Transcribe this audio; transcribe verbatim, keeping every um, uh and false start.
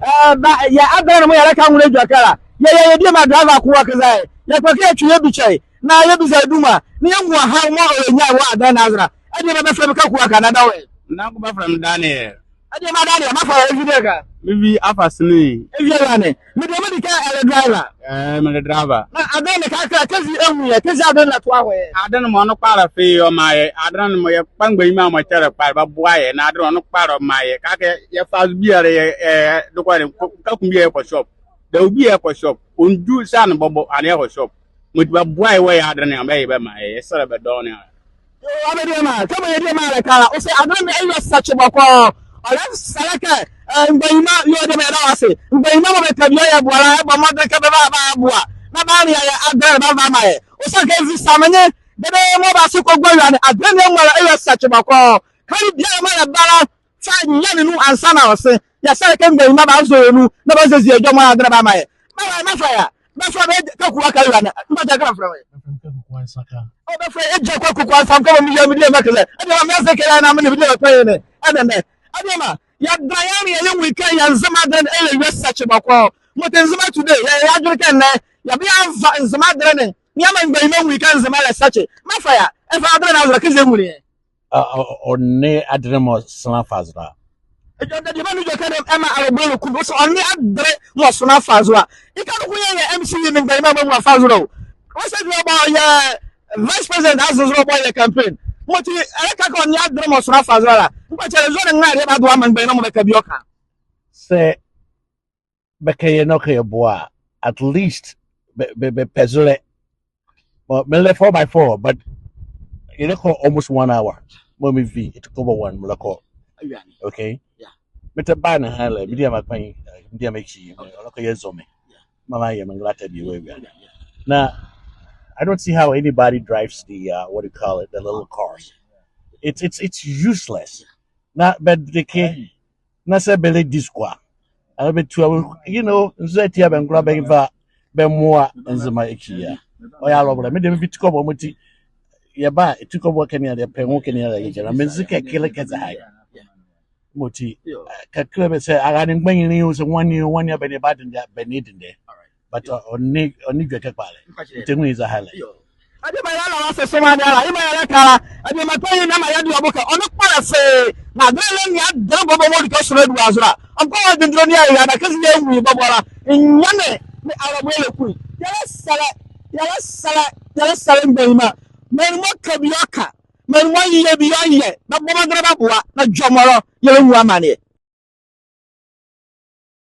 Ɛɛ, ba, yɛ adenle ne mɔɔ yɛlɛka nwolɛ edwɛkɛ la, yɛ, yɛ, yɛ diema driver ko wɔ ɛke zɛ, yɛkpondɛ kɛ yɛtwe yɛ bikyɛ ye, na yɛbiza ye duma, na yɛnwu ɔhaw mɔɔ ɔlɛnyia ye wɔ adenle ne azo la. Adiema, bɛfɛlɛ me kakuo aka na ɛda wɔ ɛ? Na ko bɛfɛlɛ me Daniel. Adiema Daniel, meafa wɔ ɛvi dɛnɛ ɛka? Mevi Afasini. Ɛvi ɛwia ne. Mediema, medi kɛ ɛle driver? Ɛɛ, mele driver. Na adenle ne kɛkala, kɛzi ɛnwu yɛ, kɛzi adenle ne ɛtoa wɔ ɛ? Adenle mɔɔ ɔnle kpalɛ fi ɔmaa yɛ, adenle mɔɔ yɛkpa mgbanyima mɔɔ kyɛlɛ kpalɛ bɛboa yɛ, na adenle ɔnle kpalɛ ɔmaa yɛ, kɛkala yɛfa azo biala yɛ, ɛɛ, dɔkɔ ne, kɛ, kɛ ko biala yɛkɔ shop. Dawia yɛkɔ shop. Ɔndu sa ne bɔbɔ, ɛnee yɛkɔ shop. Mɔti bɛboa yɛ wɔ yɛ adenle ne a, bɛyɛ bɛmaa yɛ, yɛsɛlɛ bɛ dɔɔnwo ne a. Yoo, mediema, kɛmɔ yɛ diema ɛlɛka la, ɔse adenle ne ɛyɛ sɛkye bɔkɔɔ. Ɔlɛsɛlɛ kɛ, ɛɛ, mgbanyima, yoo, diema, yɛda wɔ ase. Mgbanyima mɔɔ bɛka bieko yɛ boala, ɛbɔ mɔdenle kɛ bɛba bɛboa. Na bɛanlea yɛ adenle ne bɛava bɛamaa yɛ. Ɔsiane kɛ ɛvisa me nye, dede mɔɔ bɛse kɔgua ɛwia ne, adenle ne amuala ɛyɛ sɛkye bɔkɔɔ. Kali biala mɔɔ ɛlɛba la, fa nyia ne nu ansa na ɔse. Yɛsɛlɛ kɛ mgbanyima bɛazɔ yɛ nu, na bɛaziezie yɛ dwɛmɔ na adenle bɛamaa yɛ. Bɛwɔ, meafa ye a, bɛfɛlɛ me Kaku Aka ɛwia ne. Mpata, kɛ bɛfɛlɛ wɔ ɛ? Bɛfɛlɛ me Kaku Kwansaka. Ɔ, bɛfɛlɛ Egya Kwaku Kwansaka, kɛmɔ me yɛ mediema ɛke zɛ. Adiema, meaze ɛke la na me nee mediema ɛkpanyinli ne ɛnɛnɛ. Adiema, yɛdɛnla yɛnlea yɛ nwika yɛ Nzema adenle ne ɛlɛwie sɛkye bɔkɔɔ. Mɔti Nzema Today, yɛ, yɛadwenle kɛ ɛnɛ yɛba yɛava Nzema adenle ne, na yɛamaa mgbanyima nwika Nzema ɛlɛsɛkye. Meafa ye a, ɛfa adenle ne azo la, kɛzi ɛnwunle yɛ? Ɔ, ɔ, ɔ, ɔnle adenle mɔɔ sonla fa zo la. Edwɛkɛ, diema, medwɛkɛ ne, ɛmaa alɔbɔlɛ ku me. Ɔse ɔnle adenle mɔɔ sonla fa zo la. Yeka noko yɛɛ yɛ M C ne mgbanyima mɔɔ amuala fa zo la o. Ɔse edwɛkɛ ɔbɔ yɛ vice president azo zo la, ɔbɔ yɛ campaign. Mɔti ɛlɛka kɛ ɔnle adenle mɔɔ sonla fa zo la. Nkwati ɛlɛzɔ ne nrɛlaleɛ bɛadoa amaa mgbanyima mɔɔ bɛka bieko a. Sɛ bɛkɛ yɛ na ɔkɛ yɛ boa a, at least bɛ, bɛ, bɛpɛ zolɛ. Mɔɔ melɛ four by four, but yɛlɛkɔ almost one hour. Mɔɔ mevi Atuquoba one, melɛkɔ. Okay? Yeah. Metɛ ba ne ha la, mediema kpanyinli, mediema ekyi, ɔlɛkɔ yɛzɔ me. Yeah. Mama yɛ me nglata bie wɔ ɛwia ne. Yeah, yeah. Na, I don't see how anybody drives the, uh, what do you call it, the little cars. It's, it's, it's useless. Na bɛdeke, na sɛ bɛlɛdi sukua a, anaa bɛtua, you know, nso ati a bɛngola bɛnva bɛmmoa Nzema ekyi a. Ɔyɛ alɔbɔlɛ. Me deɛ mevi Atuquoba mɔti, yɛba a, Atuquoba ɛkɛ ne a, yɛpɛ nwo ɛkɛ ne a, yɛgyina. Menzi kɛ ɛke ɛlɛkɛ zɛhae. Mɔti, eh, kɛkala bɛ sɛ, arane mgbanyinli o, sɛ nwane o, nwane a, bɛ nee bɛ adendɛ, bɛ nee dendɛ. But, uh, ɔnle, ɔnle edwɛkɛ kpalɛ. Metɛnwu ye zɛhae la. Adiema, yɛda wɔ ase somaa ne ala, yemɔ a yɛlɛka la. Adiema, kpanyinli, na maa yɛde ɔ bo kɛ ɔnle kpalɛ fee. Na adenle ne, adenle bɔbɔ mɔɔ ɔdi kɛ ɔsonla ɛdua zo la, ɔnkɔ wɔ dendɛlɛ ne a, ɛyɛ na kɛzi yɛnwu ye bɔbɔ la. Nyɛne ne alɔbɔlɛ ɛlɛku ye. Yɛlɛsɛlɛ, yɛlɛsɛlɛ, yɛlɛsɛlɛ mgbanyima. Menli mɔɔ ka bie ɔka. Menli mɔɔ yɛ bie ɔyɛ. Bɛbɔ mɔdenle bɛboa na dwɛmɔlɔ yɛlɛnwu amaneɛ.